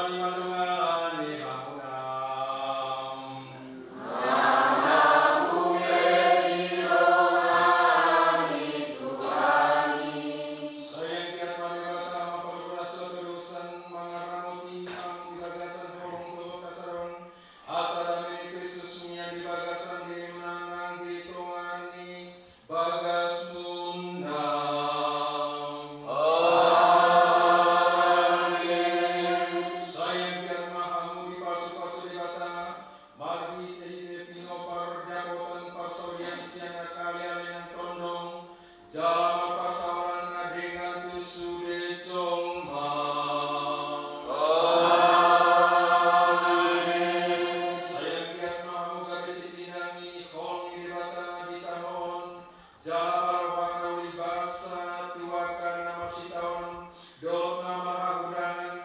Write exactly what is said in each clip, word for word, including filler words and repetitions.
Mardongan ni hamuna. Sai anggiat ma Debata Ama Pardomuan Sihatorusan mangaramoti hamu di bagasan holong dohot hasadaon, asa dame ni Kristus mian di bagasan dirimuna nang di tonga ni bagasmuna. Amen. Sai anggiat ma hamu dipasupasu Debata, marhitehite pinompar dapotan parsaulian sian angka ale nang tondong, jala marpasaorna denggan tu sude jolma. Amen. Sai anggiat ma hamu gabe sitindangi ni holong ni Debata di tano on, jala palohan na uli basa tu angka na marsitaonon dohot na marhahurangan,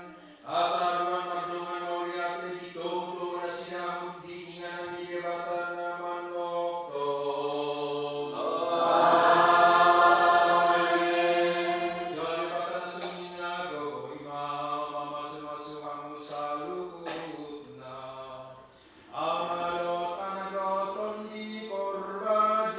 asa adong mardongan mauliate di togutogu nasida hamu di inganan ni Debata na manongtong. Amen. Jala Debata na sumina gogo i ma mamasumasu hamu saluhutna. Ama dohot Anak dohot Tondi Porbadia.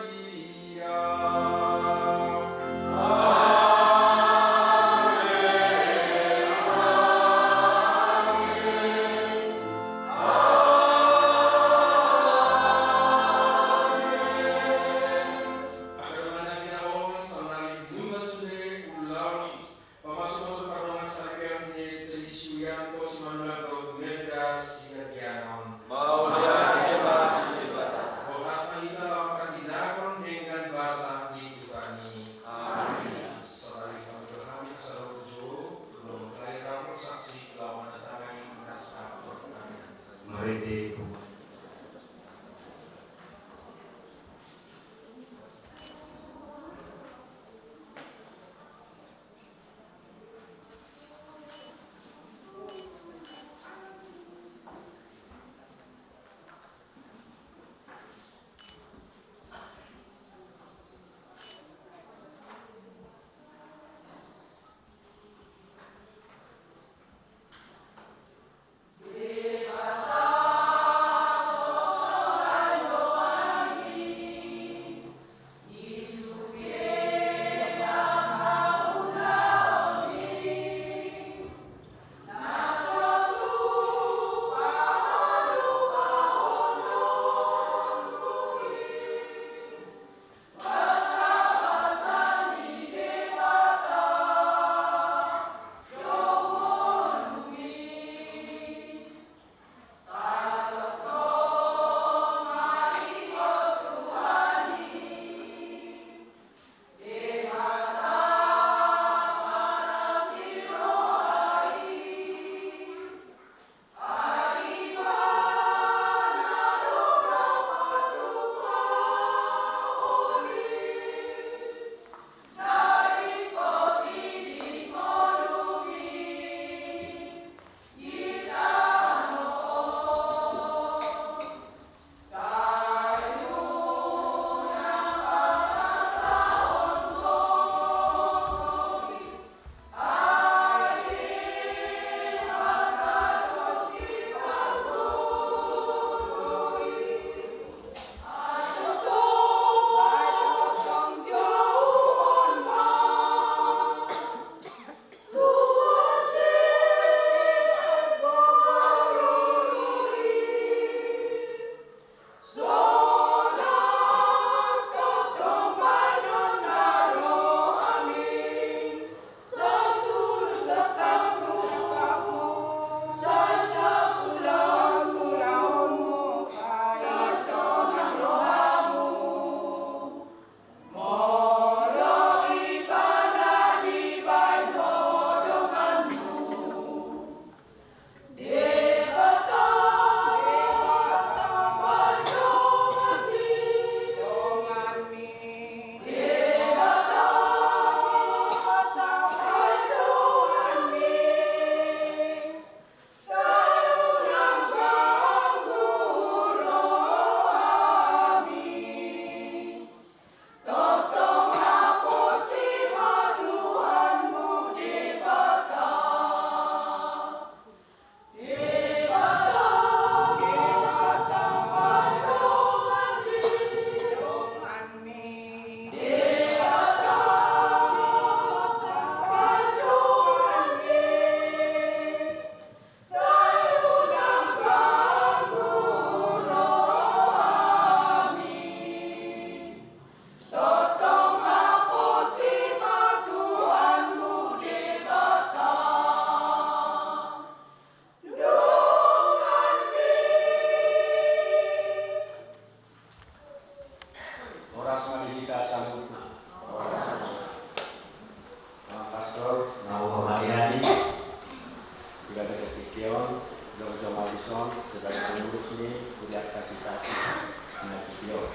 Molo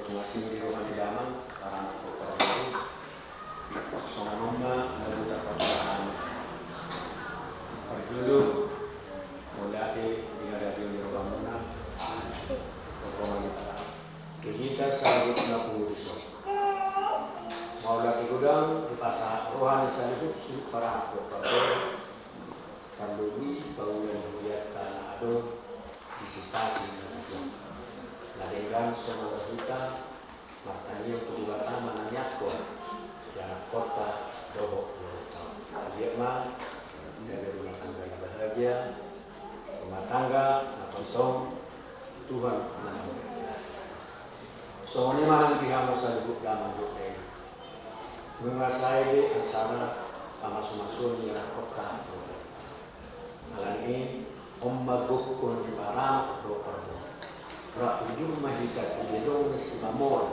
tung asing di roha ni damang, paranak dohot parboru, songon on ma na boi tarpatupa hami. Parjolo, mauliate di haradeon ni rohamuna, Amang Debata. Tu hita saluhutna pungu dison. Mauliate godang dipasahat roha ni saluhut suhut paranak dohot parboru, tarlumobi paula ni huria ta na adong di Sipasing na tutu. Na denggan songon hita martangiang tu Debata manangiangkon di anakkonta dohot boruta. Anggiat ma gabe rumah tangga na bahagia, rumah tangga na tongtong Tuhan manangiangkon. Songon i ma nang di hamu saluhut damang dohot dainang. Nunga sae be acara pamasumasuon ni anakkonta. Alani i, on ma gokhon ni paranak dohot parboru. Rap hujur ma hita tu gedong ni Simamora,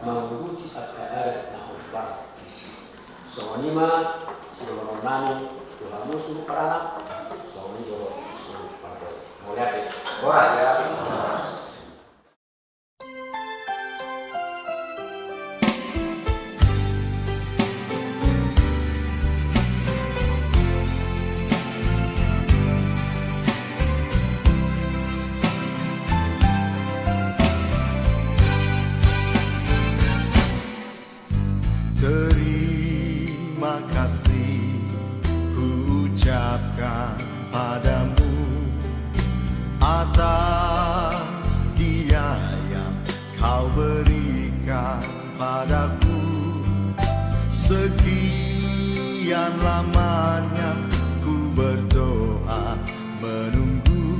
mangguti angka adat na hombar disi. Songon i ma sidohononnami tu hamu suhut paranak, songon i dohot suhut parboru. Mauliate. Horas. Terima kasih kuucapkan padamu atas dia yang kau berikan padaku. Sekian lamanya ku berdoa, menunggu,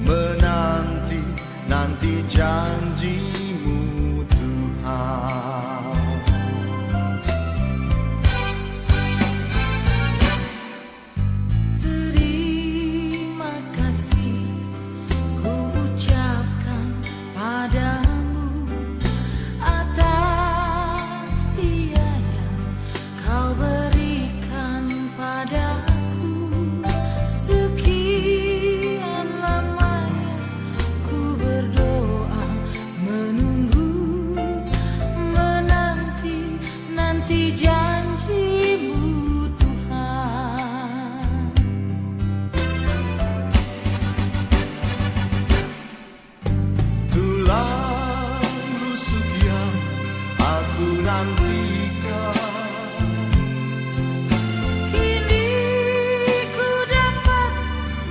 menanti, nanti janji-Mu, Tuhan. Terima kasih kuucapkan padamu atas dia yang kau berikan padaku. Sekian lamanya ku berdoa, menunggu, menanti, nanti janji-Mu, Tuhan. Tulang rusuk yang aku nantikan, kini ku dapat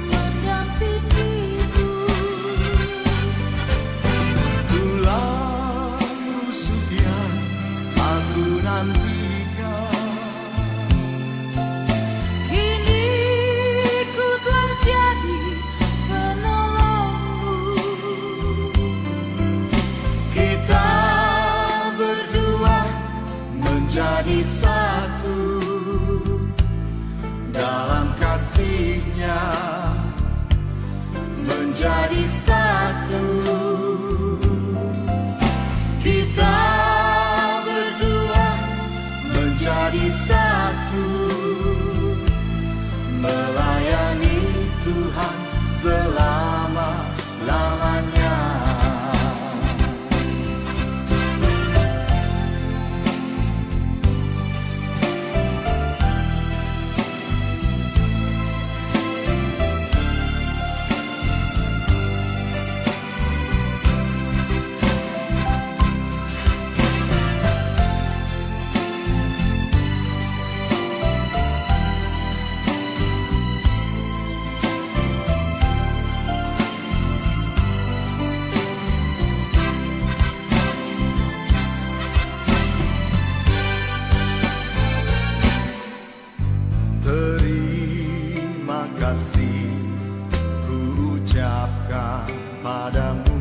mendampingimu. Tulang rusuk yang aku nantikan, kini ku telah jadi penolongmu. Kita berdua menjadi satu dalam kasih-Nya, menjadi satu. Kita berdua menjadi satu, melayani Tuhan selama-lamanya. Terima kasih kuucapkan padamu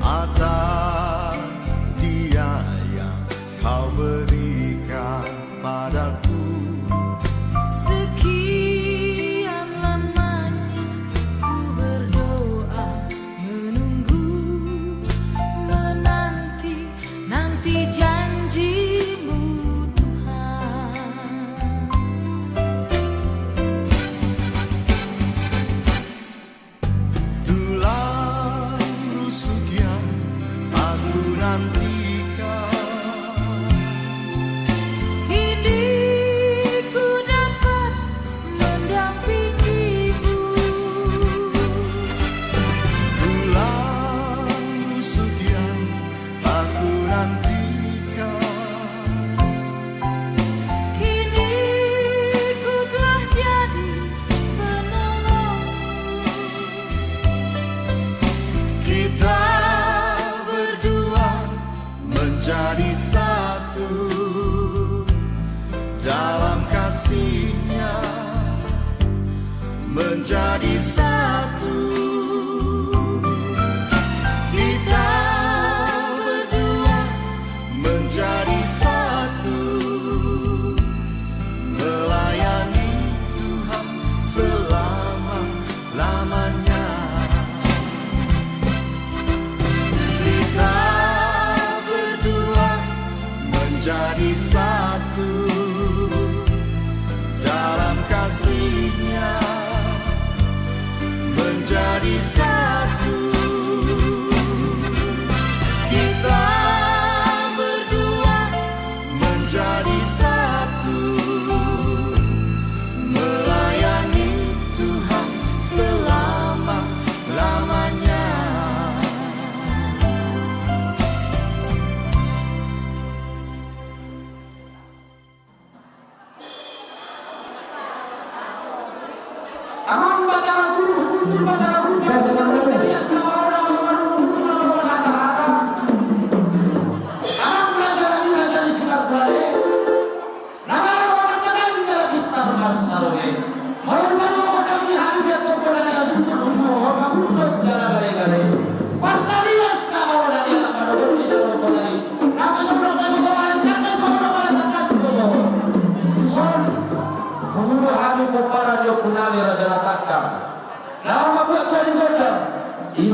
atas dia yang kau berikan padaku. Sekian lamanya ku berdoa, menunggu, menanti, nanti janji-Mu, Tuhan. Tulang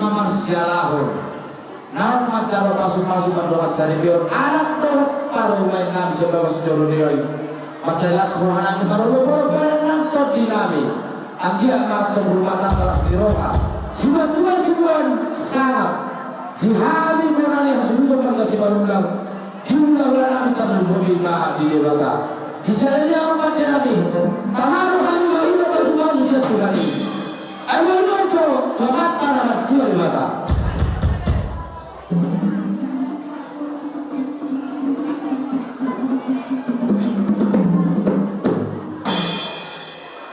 marsialahon. Naung manjalo pasupasu mardongan saripeon, anak dohot parumaen nami sian bagas joro ni on. Mansai las roha nami marolopolop badan nang tondi nami. Anggiat ma antong rumah tangga las ni roha, sibuan tua sibuan sangap. Di hami bona ni hasuhuton marga Simanullang, di hulahula nami tarlumobi ma di Debata. Di sada ni awan pande nami, tama do hami mangula pasupasu sian Tuhan i. Ai molo jo tu Amanta na martua Debata.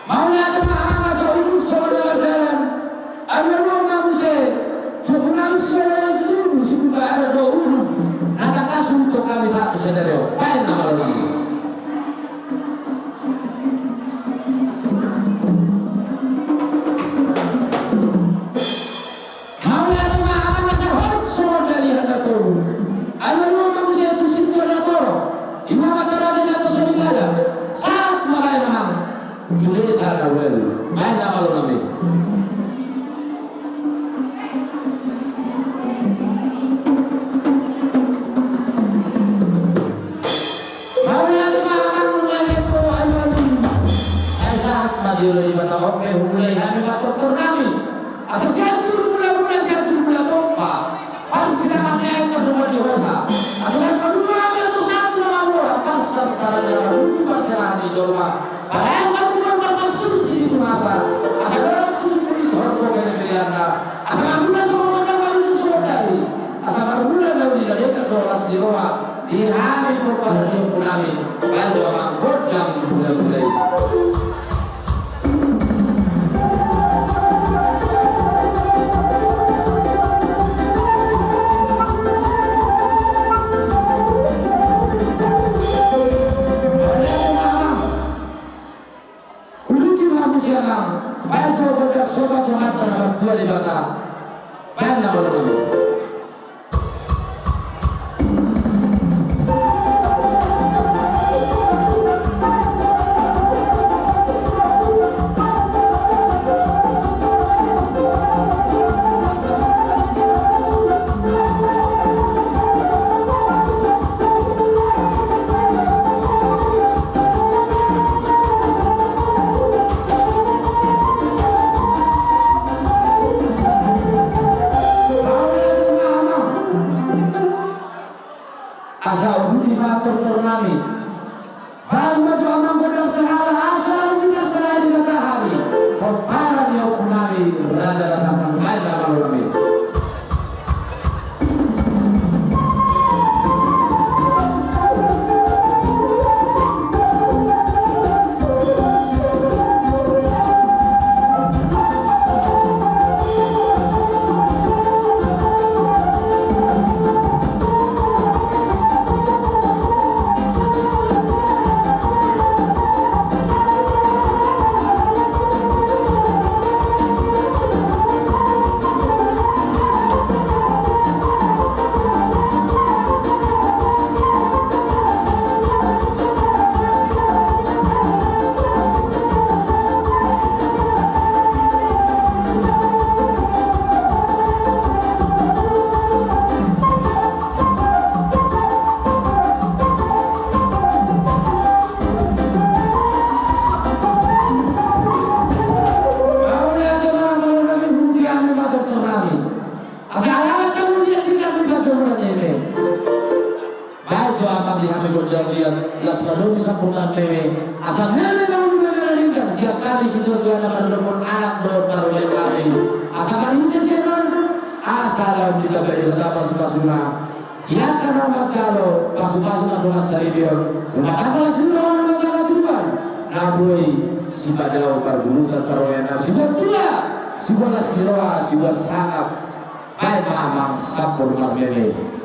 Mauliate ma amang asa uhum songon na mardalan. Ai molo ma muse tu ompu nami si Jolai Situbu, si Purba Adat do uhum na tangkas tu hami sahat tu sadari on. Baen na malo nami. Mauliate ma amang asa hot songon dalihan na tolu. Ai molo ma muse tu sintua na torop, ima ma taraja na tosoripada. Sahat ma baen amang tu desa na ualu. Baen na malo nami. Mauliate ma amang, mauliate tu alualu. Sai sahat ma di ulaon Debata, on pe humulai hami ma tortor nami. Asa sian turpuk na mula, sian turpuk na tompa, parsirangan ni aek ma tubu di hosa. Asa sian turpuk na mula tu sahat tu na mamora, parsarsaran ni na marhuntu parserahan ni jolma. Pala aek ma tubu marpasur si di tumata. Asa dohot tu sumbu i tu horbo bene peleanna. Asa mangula songon gondang, marusu songon tari. Asa marmula na uli na denggan do las ni roha di hami pomparan ni ompu nami, raja amang gondang mula-mula i. Uduti ma muse amang, baen jo gondang somba tu Amanta na martua Debata. Baen na malo nami. Asa uduti ma tortor nami. Baen ma jo amang gondang sahala, asa lam diparsalahi Debata hami, pomparan ni ompu nami, raja na tangkang. Baen na malo nami. Mauliate ma amang, mauliate ma amang, uduti hami ma tortor nami. Asa ala ma tanggung dia di nami baca bulan neme. Baen jo amang di hami gondang dia, las ma domu sampur marmeme. Asa meme na uli meme na denggan, sian hami situa-tua na mardophon anak dohot parumaen nami. Asa marhite sian on, asa lam ditamba Debata pasupasuna. Di angka na manjalo pasupasu mardongan saripeon, rumah tangga las ni roha, rumah tangga tubuan, na boi sipadao pargulutan parumaen nami, sibuat tua, sibuat las ni roha, sibuat sangap. Baen ma amang sampur marmeme.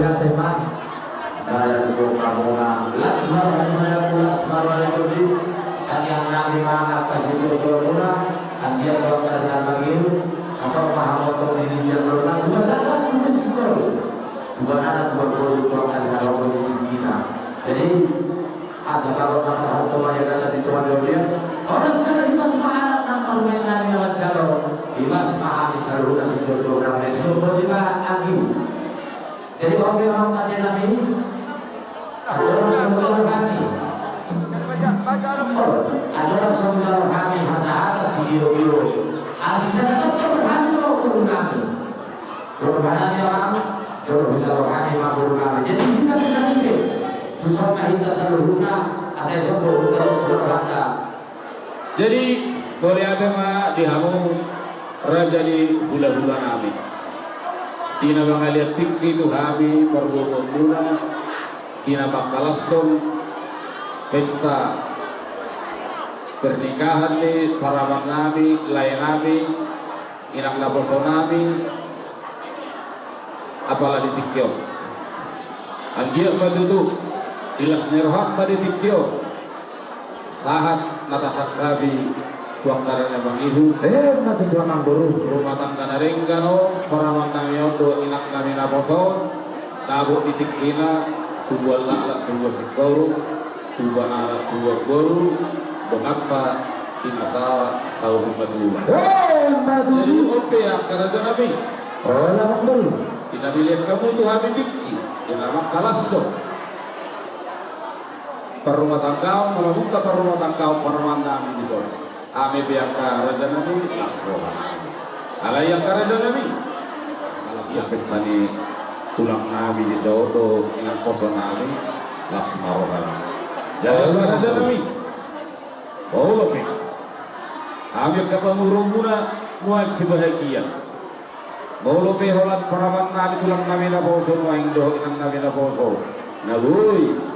Ate ma. Badan tu hamuna las ma roha ni manyapu, las ma roha ni tondi. Tangiang nami ma angka situatuamuna, anggiat tu angka ari na mangihut, antong ma hamu antong di ginjang ni rohana, tuan anak, tuan singkoru, tuan anak, tuan boru, tu angka ari na mangihut di tingkina. Jadi, asa bagot na marhalto ma di hata ni Tuhan di on dia. Horas hami, ibas ma anak nang parumaen nami na manjalo, ibas ma hami saluhutna situatuamuna, songon i ma anggi. Jadi on pe, amang pande nami, andorang so hujalo hami, oh, andorang so hujalo hami hasahatan sibiobio, alai sisada tong hami do boru nami. Boru nami, amang, jolo hujalo hami ma boru nami. Jadi hita pe sasintongna, tu son ma hita saluhutna, asa ison boru nami saluhutna. Jadi, mauliate ma di hamu raja ni hulahula nami. Di na mangalean tingki tu hami parboruonmuna, di na mangkalashon pesta pernikahan ni parumaen nami, lae nami, inang naposo nami, apala di tingki on. Anggiat ma tutu, di las ni rohanta di tingki on, sahat na tasangkapi tu angka ari na mangihut. Emma tutu, amang boru. Rumah tangga na denggan on, parumaen nami on dohot inang nami naposo on, dapot di tingkina, tubuan laklak, tubuan singkoru, tubuan anak, tubuan boru, donganta di na saur matua. Emma tutu. Jadi on pe angka raja nami. Olo, amang boru. Di na mangalean hamu tu hami tingki, di na mangkalashon parrumatanggaon, na mamungka parrumatanggaon parumaen nami dison. Hami pe angka raja nami, las roha nami. Alai angka raja nami, las pesta ni tulang nami dison dohot inang poso nami, las ma roha nami. Jadi angka raja nami, olo pe, hami angka pamoruonmuna nuaeng sibahagian. Molo pe holan parumaen nami, tulang nami naposo, nuaeng dohot inang nami naposo, na boi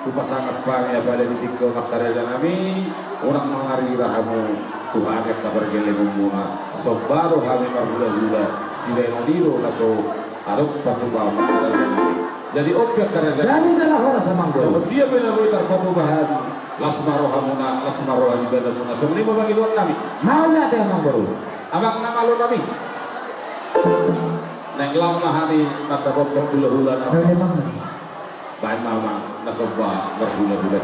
hupasangap hami apala di tingki on, angka raja nami, unang mangarira hamu tu hami angka pargellengonmuna. Somba do hami marhulahula, sibaenon i do na so adong pasupaon, angka raja nami. Jadi on pe, angka raja nami. Jadi jala horas, amang boru. Songon dia pe na boi tarpatupa hami, las ma rohamuna, las ma roha ni badanmuna. Songon i ma pangidoan nami. Mauliate, amang boru. Amang na malo nami. Naeng laho ma hami mandapothon hulahula nami. Baen ma, amang, na somba marhulahula.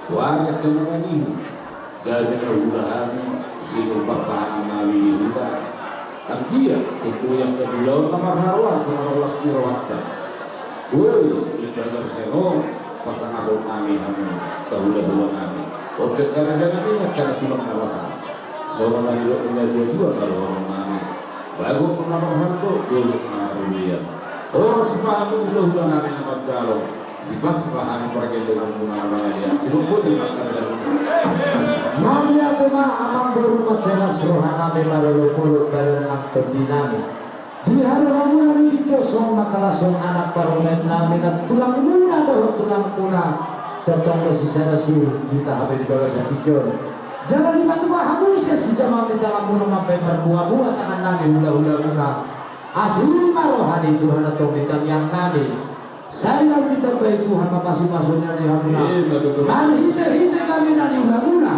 Tuari angka na mangihu, gabe na hula hami, sinur partahanan nami di huta. Anggiat tumpu angka ulaon na marharoan, songon las ni rohanta. Boi, dijaga seno, pasangaphon nami hamu, angka hula-hula nami. Oke, karena nami, angka na tulang na basa. Songon na nidok ni na dua-dua, na dohonon nami. Bagot na marhalto, golok na marulian. Horas ma hamu hula-hula nami na manjalo. Sipas ma hami pargellengon muna na mangaliat. Sidok bote ma karga. Mauliate ma amangboru, mansai las roha nami, malolo-lolo badan nang tondi nami. Di haroha muna di tingki on songon mangkalashon anak parumaen nami na tulang muna dohot tulang muna. Tongtong do sisada suhut hita hape di bagasan tingki on. Jala dipatupa hamu sian sijamaon ni tangan muna mambahen marbunga-bunga tangan nami hula-hula muna. Asi ma roha ni Tuhan antong di tangiang nami. Sai lam ditambai Tuhan ma pasu-pasuna di hamuna. Ima tutu. Marhite-hite nami na niula muna.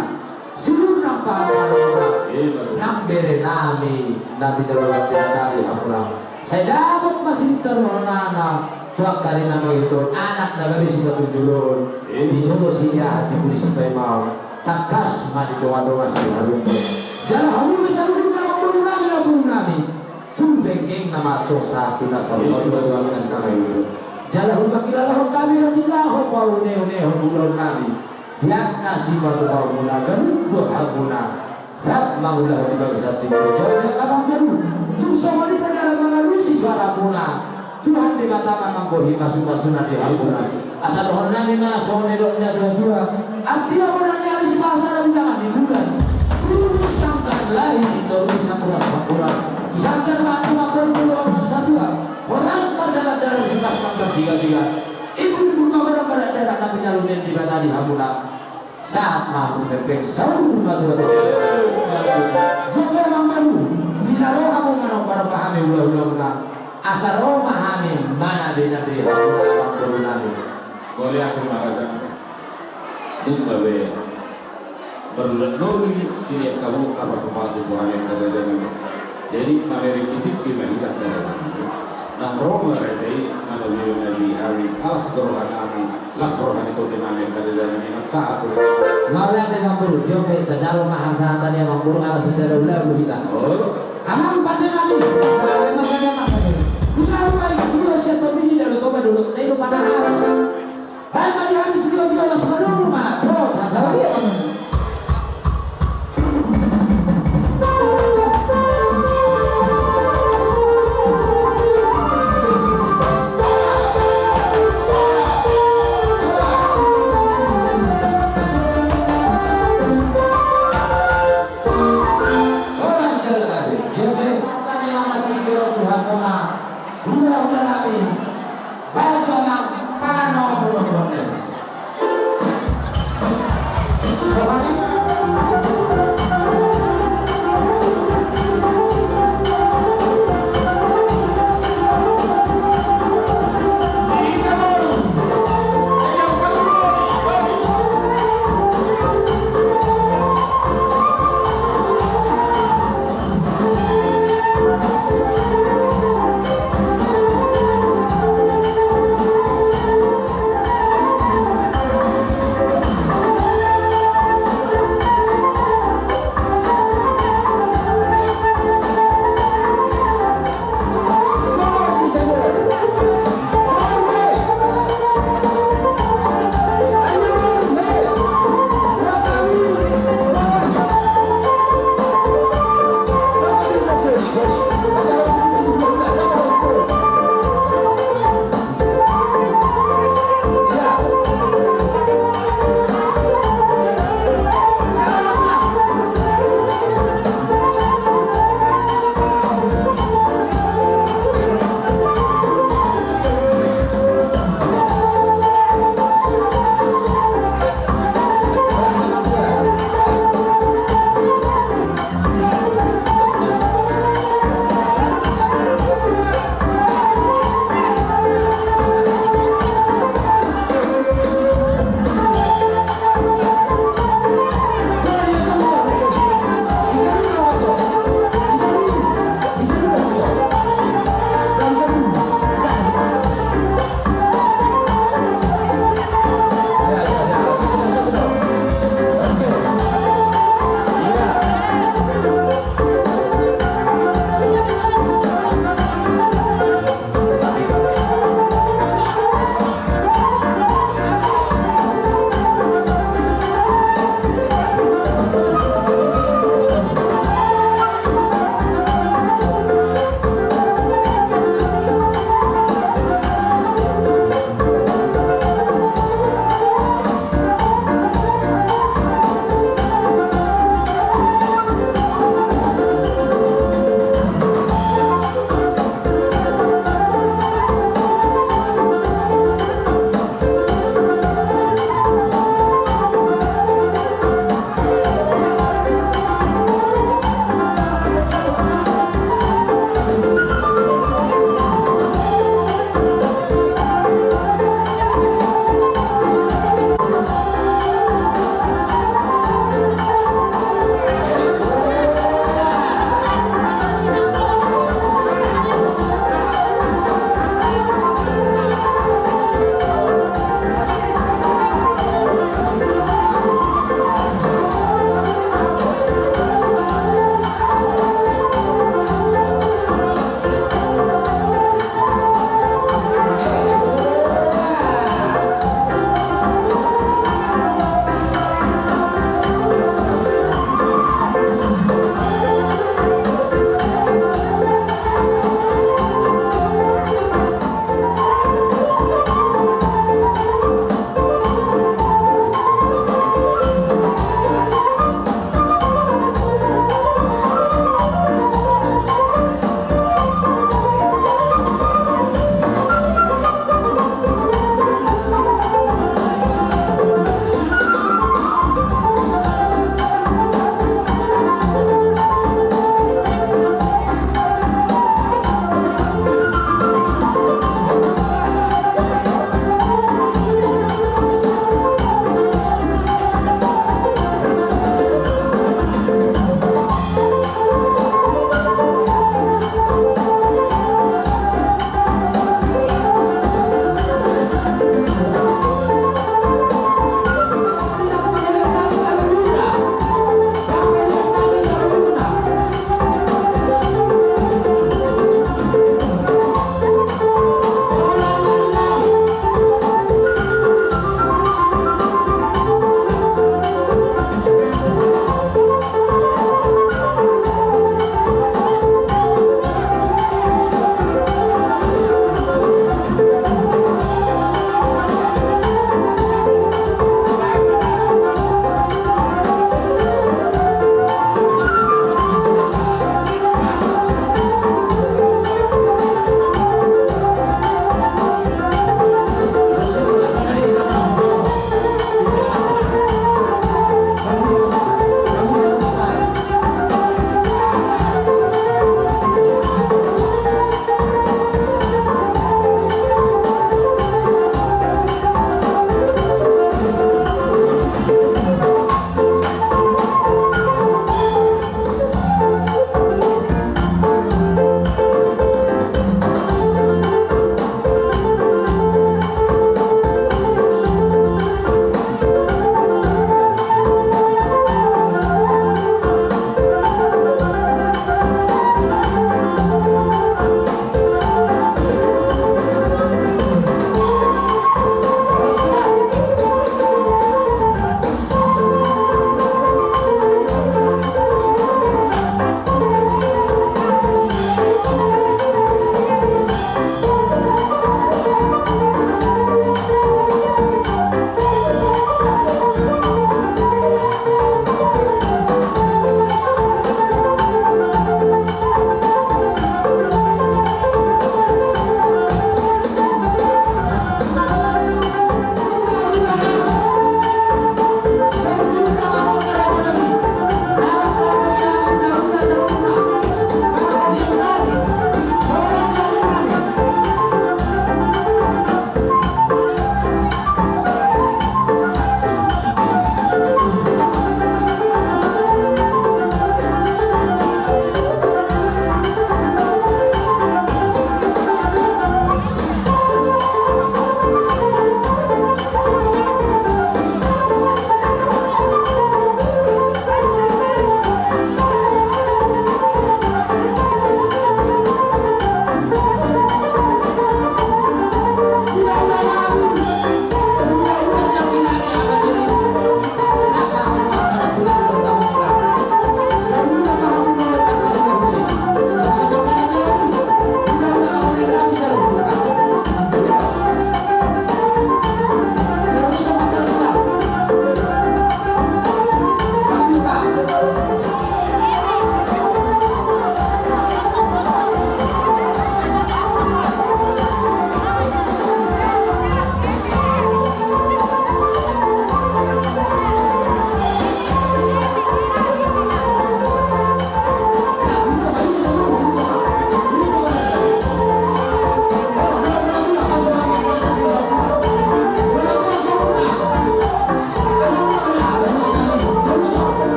Sinur nang pahala muna. Ima tutu. Nang bere nami na pinalua Debata di hamuna. Sai dapot ma sininta rohanami tu angka ari na mangihut on, anak na gabe sipatujoloon. Ima. Dijolo siahaan, di pudi sipaimaon. Tangkas ma di tonga-tonga siharumon. Jala hamu pe saluhutna amangboru nami, namboru nami. Tu penggeng nama tosa tu na sarupa dua-dua dengan nama itu. Jala hupangkilalahon hami ma di laho paune-unehon ulaon nami. Di angka sipatupaon muna ganup do hamuna. Rap mangulahon di bagasan tingki on. Jala di angka amangboru. Tung songon i ma dalan mangalusi soara muna. Tuhan Debata ma manggohi pasu-pasuna di hamuna. Asa dohonon nami ma songon nidok ni na tua-tua. Artia bona ni ari sipahasada, bidangan ni bulan. Turun sanggar lahi ditorui samburan-samburan. Tu sanggar ma antong amboru ni lobang na satua. Horas mardalan-dalan, hipas nang martiga-tiga. Imbur-imbur magodang badan-dalan na pinalumen Debata di hamuna. Sahat ma hamu tu pempeng saur matua-tua. Jolo amangboru, di na ro hamu manang manang hami hula-hula muna. Asa ro ma hami manabe-nabe hamu amangboru nami. Mauliate ma raja. Dung ma be. Baru dan nori di dia kamu apa sepasi Tuhan yang kerja dengan. Jadi mamereng di tingki ma hita kerja. Nang ro ma raja i manabe-nabe hami. Alas roha nami. Las roha ni tondi nami angka deda nami mancaha tu. Mauliate amangboru, jompe tajalo ma hasahatan i amangboru, ala sisada ulaon hita. Oh. Amang pande nami. Amang pande nami. Tinggal baik dua siap tapi ini dari Toba dulu. Dari Toba dah. Baik ma di habis dua dua las padomu ma. Bro, hasahatan. Horas jala gabe. Jompe. Tadi mama tiga Tuhan mona. Hula-hula nami. Baca nang pano hula-hula nami.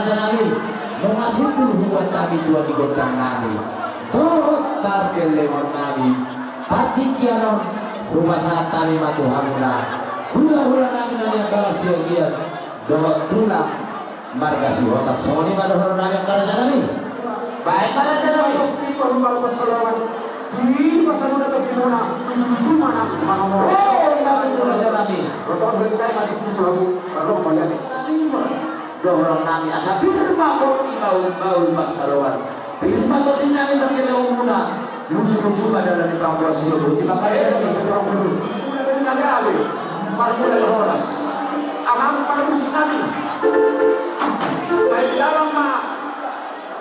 Raja nami, nunga simpul hubuat nami tua di gondang nami dohot pargellengon nami. Partingkian on hupasahat hami ma tu hamuna hulahula nami na nian bagas siagian dohot tulang marga Sihotak. Songon i ma dohonon nami angka raja nami. Baik angka raja nami. Di masa muda tapi muna, itu cuma nak mangomong. Oh, baik angka raja nami. Roton berita yang ada di tujuh lagu, perlu melihat. Dohonon nami asa pir ma tondi baul-baul pansalongan. Pir ma tondi nami margellengon muna. Luju-luju ma dalan ni pangkuasi on. Di bagasan tingki on. Muna dari nagari marmula horas. Amang parmusik nami. Baik dalam ma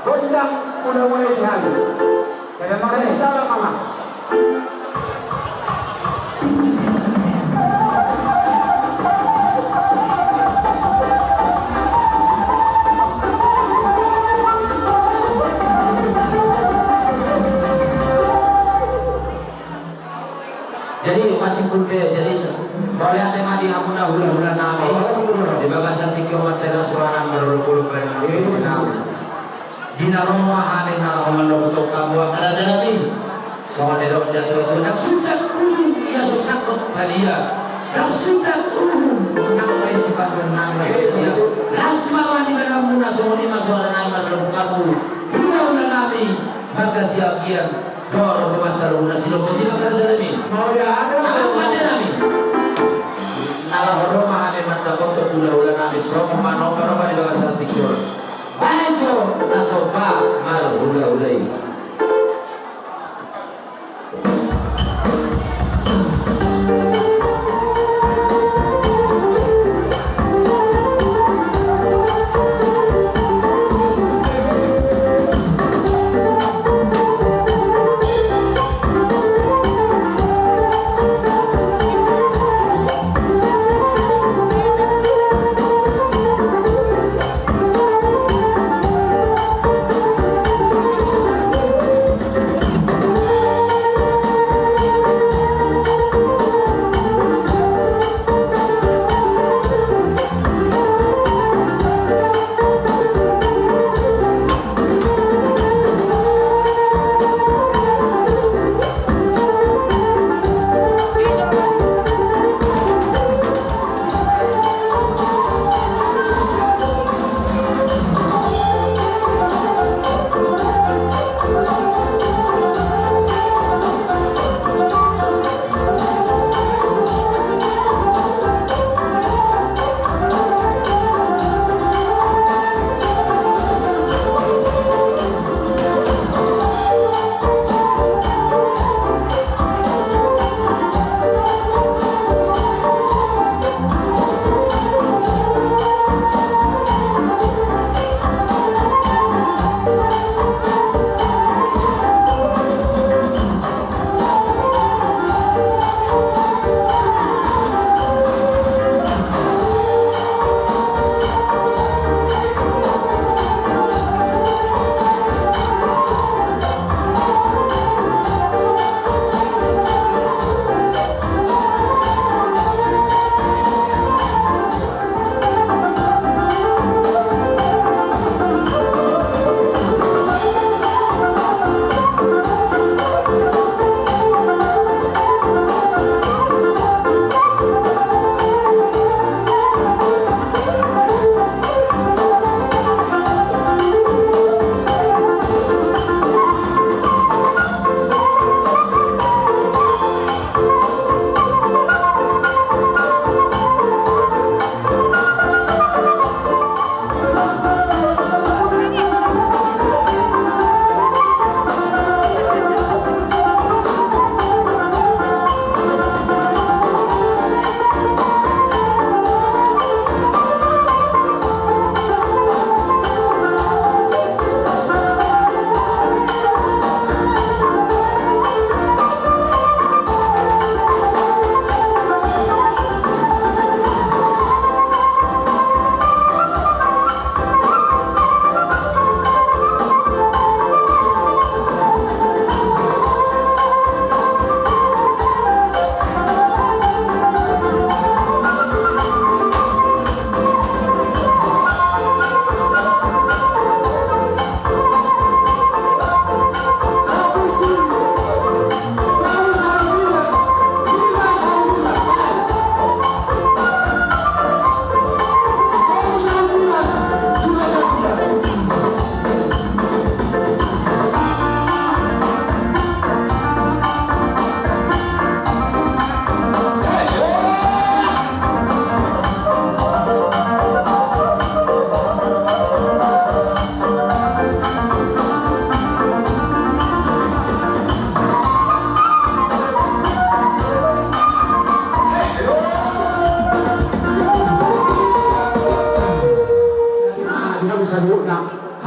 gondang mula-mula di halu. Jadi, masih pun be, jadi se-, mauliate ma di hamuna hulahula nami. Di bagasan tingki on mansai las roha nami, marolopolop badan nami. Di na ro ma hami na laho mandokhon hamu angka raja nami. Songon na nidok ni natuatua, ndang sundat uhum ia so sangkot palia. Ndang sundat uhum nang pe sipanduan nami na so setia. Las ma roha ni badanmuna, songon i ma suara nami mandokhon hamu hulahula nami marga Siagian dohot marga Saluhut na sidohot i ma angka raja nami. Mauliate ma raja nami. Na laho ro ma hami mandokhon hulahula nami, songon i ma na ro ma di bagasan tingki on. Baen jo na so ba marhulahula i.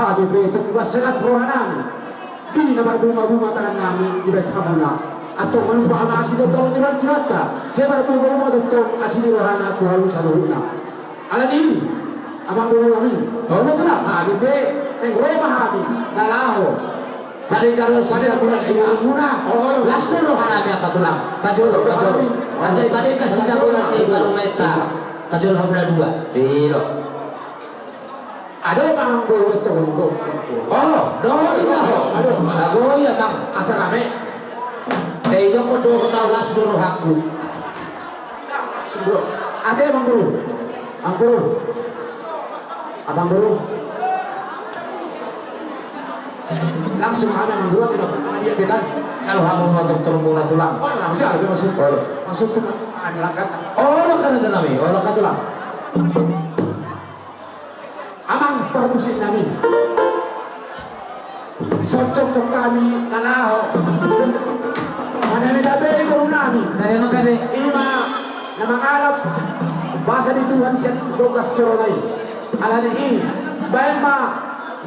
Hami pe tung dipaselas rohanami di na marbungabunga tangannami dibahen hamuna. Antong malumpa ma asi ni tongtong ni Tuhanta, sai marbungabunga tongtong asi ni rohana tu hamu saluhutna. Alani i, amangborunami, olo tulang, hami pe naeng ro ma hami na laho. Pade karos pade bulan di hamuna. Olo. Las do rohanami angka tulang. Pajolo, pajolo. Asa i pade kasina bulan di parumenta. Pajolo hamuna dua. Ilo. Adong ma amangboru tong do. Oh, do di ho. Adong. Ago ia nang. Asa rame. Eh, idokkon do ho tau las do rohangku. Sungguh. Ate amangboru. Amangboru. Amangboru. Langsung hami amangboru ate do. Dia betan. Kalau hamu mau turun muna tulang. Oh, langsung ada masuk. Olo. Masuk tulang. Ada langkat. Olo, karena nami. Olo, ka tulang. Amang parmusiknami, songon hami na laho manami gabe di borunami. Gabe ma gabe. Ima na mangalap basa ni Tuhan sian bogas corona i. Alani i, baen ma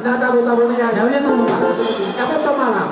na tabo-tabo ni ai. Na uli ma. Dapotan ma na.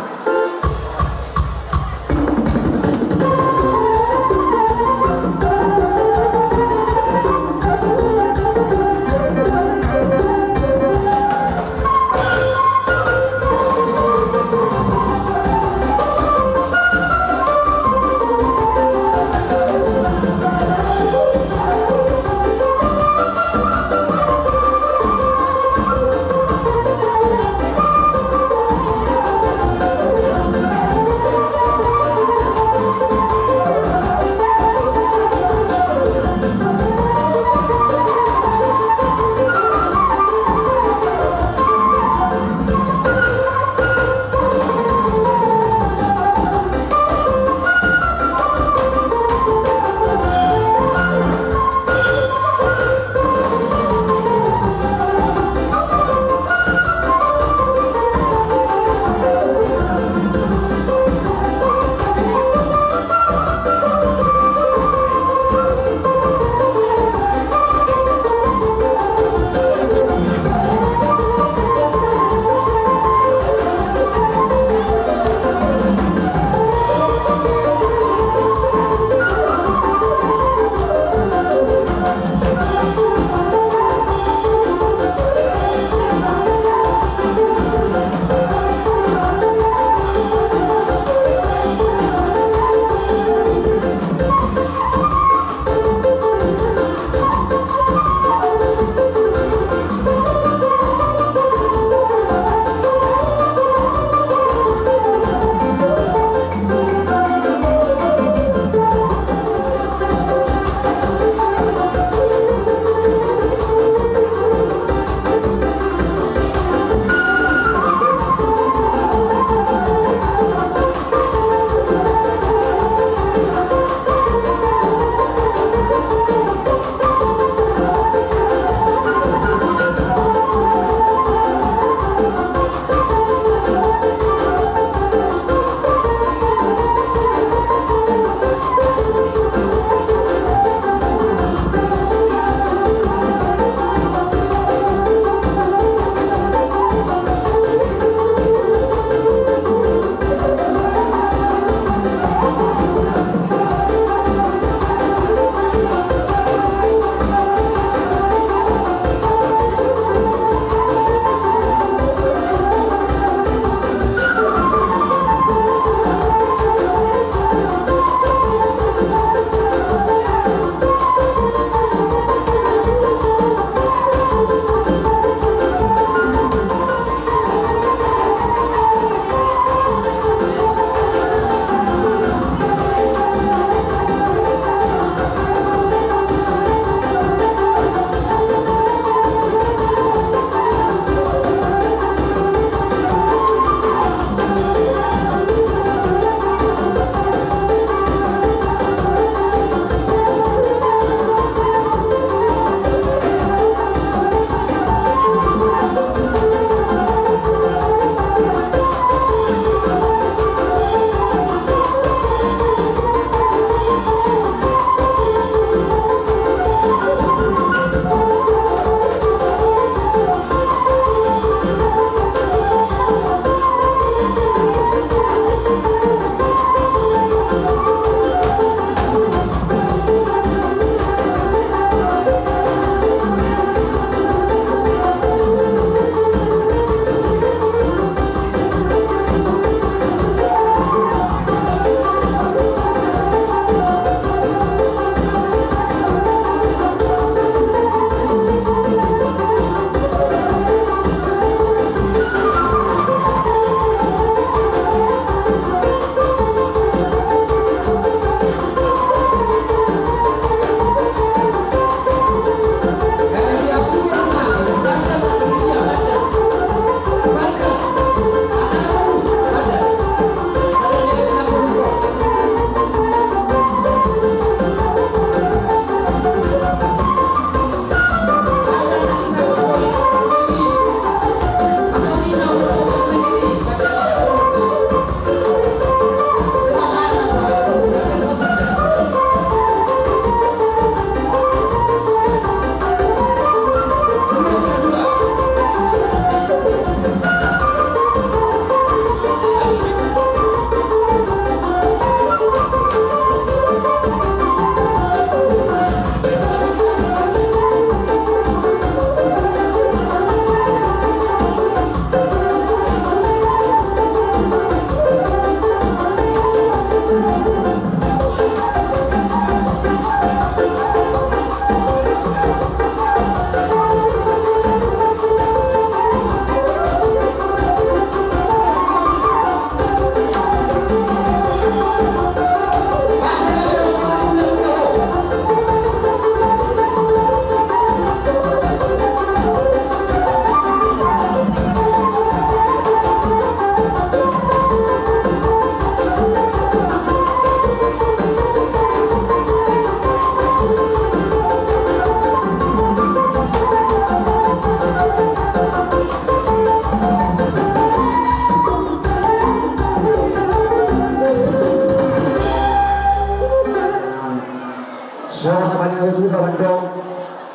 Songon hata ni natuatua mandok,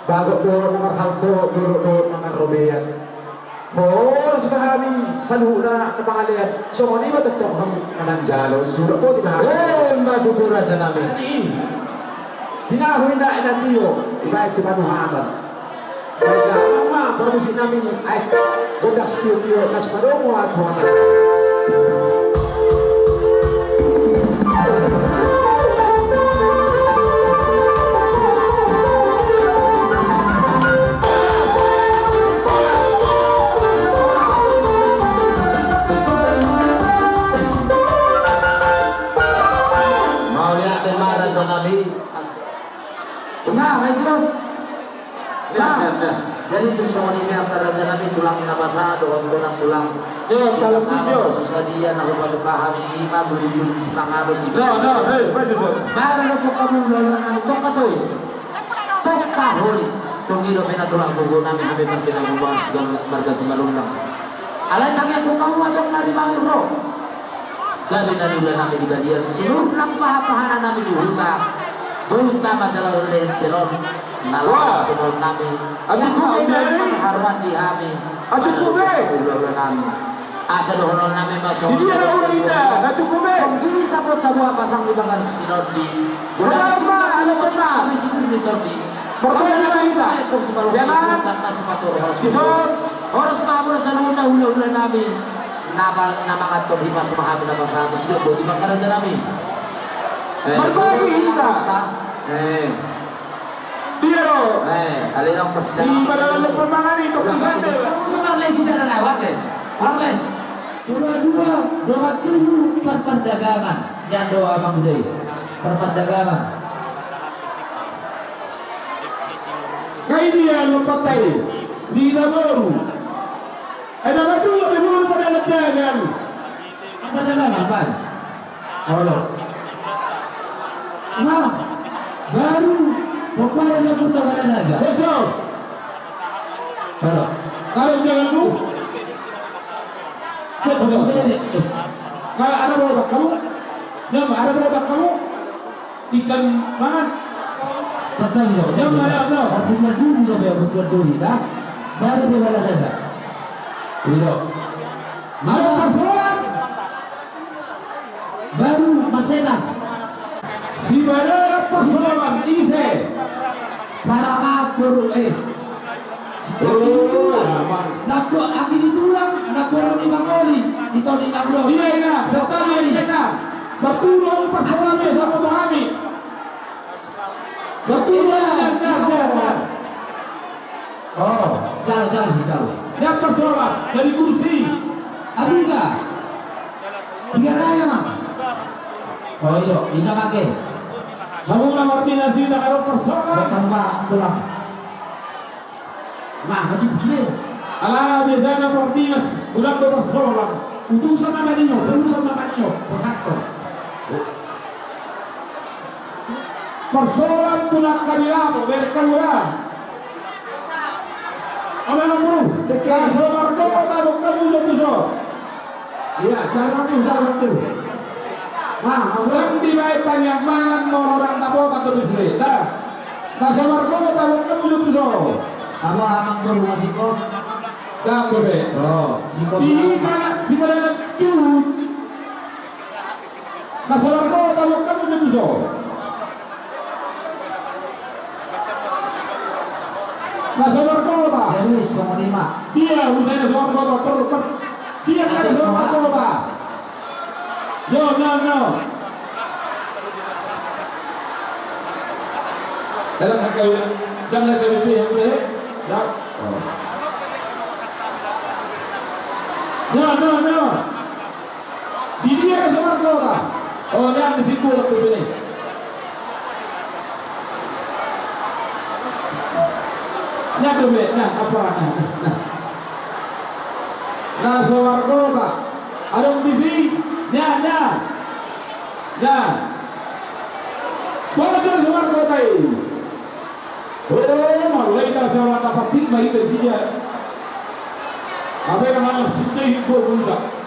bagot do na marhalto, dolok do na marrobean. Horas ma hami saluhutna na mangalean, songon i ma tongtong hamu na manjalo. Suda boti ma hami. Emma tutu, raja nami. Tinahu inda ina tio, dibaen tu panuhatan. Baiklah, amang ma parmusik nami, aek gondang sitio-tio na sipadomu ahu tu hasangapon. Mauliate ma, raja nami. Nah, itu. Nah, jadi tu songon i ma, raja nami, tulang na basa dohot tulang-tulang. Yo, kalau bisa. Susah dia na lupa-lupa hami ima bulu-bulu si pangabos i. No, no, hei, baik, baik. Baru lu buka bulu, lalu nang toka tois. Toka holi. Tung i dope na tulang punggu nami, hami parkina bubar segala marga Simalungun. Alai tangiang buka bulu, toka di bangir ro. Gabe na niula nami di balian, sinur nang paha-pahana nami di huta. Bolut nama jala lehensi on. Nalawa tunol nami. Acukup be. Haruan di hami. Acukup be. Ulaula nami. Asa dohonon nami ma songon i. Di dia na ulaula, acukup be. Songgili sapot tabuha pasang di bagas sinondi. Ulaula, ulaula. Di sipir ni tondi. Bertemu lagi kita. Siapa? Horas ma hamu saluhutna ulaula nami. Na manganhon hami ma sumahamu na pasahat, suda boti ma, raja nami. Berbagi hita. Eh. Dia lo. Eh, ale nang pas si badalan lo permangan itu. Warles, warles. Warles. Dua-dua, dongan tubu, parpandagangan. Nian do amang uda i. Parpandagangan. Ngai dia lo patai. Di Naboru. Ai na matua pe mulu pada lejangan. Apa dagangan, Pan? Olo. Nah, baru pokoknya na putar pada raja. Beso. Olo. Kalau jangan lu. Beso. Kalau ada mau bakal, nama ada mau bakal. Ikan mangan. Santai jo. Jam mana, bro? Butuh duri lo, ya, butuh duri, dah. Baru dia bala desa. Iya. Mana persoalan? Baru masetan. Si mana persoalan? Ise. Para mabur, eh. Nabbo anggi ni tulang, nabbo ni mangoli, ito ni nabbo. Iya, ina, sotani ina. Bertulung pasaran dia sama kami. Bertulung. Oh, jalo, jalo, jalo. Dia persoalan dari kursi. Abiga. Tiga raya, Mang. Oh, iyo, ina make. Kamu nomor tiga sih, tak ada persoalan. Tambah tulang. Nah, maju, sude. Ala biasana Pardinas, godang do persoalan. Utusan nama dia, utusan nama dia, pesakto. Persoalan tulang kami lamo, berkelura. Amang bro, deka so margo, tabok kamu jatuh so. Iya, jangan tuh, jangan tuh. Nah, orang di baik tanya mangan mau orang tabotan tuh di sini. Dah. Nah, sabar kau tahu kamu jatuh so. Apa amang baru masih kau? Dah, bebe. Oh, si kau. Di mana? Si mana tuh? Nah, sabar kau tahu kamu jatuh so. Na so margoba. Jadi songon i ma. Dia usai na so margoba, terus dia kan so margoba. Yo, no, no. Dalam hak kau, jangan kau pilih yang boleh. Ya. No, no, no. Di dia na so margoba. Oh, nian di situ lah tu ini. Nian tu be, nian, apa, nian, nian. Na so margoba. Adong di si, nian, nian. Nian. Bojor so margoba i. Oh, malai ta so margoba, patik ma i be sia. Apa yang mana sih, itu budak.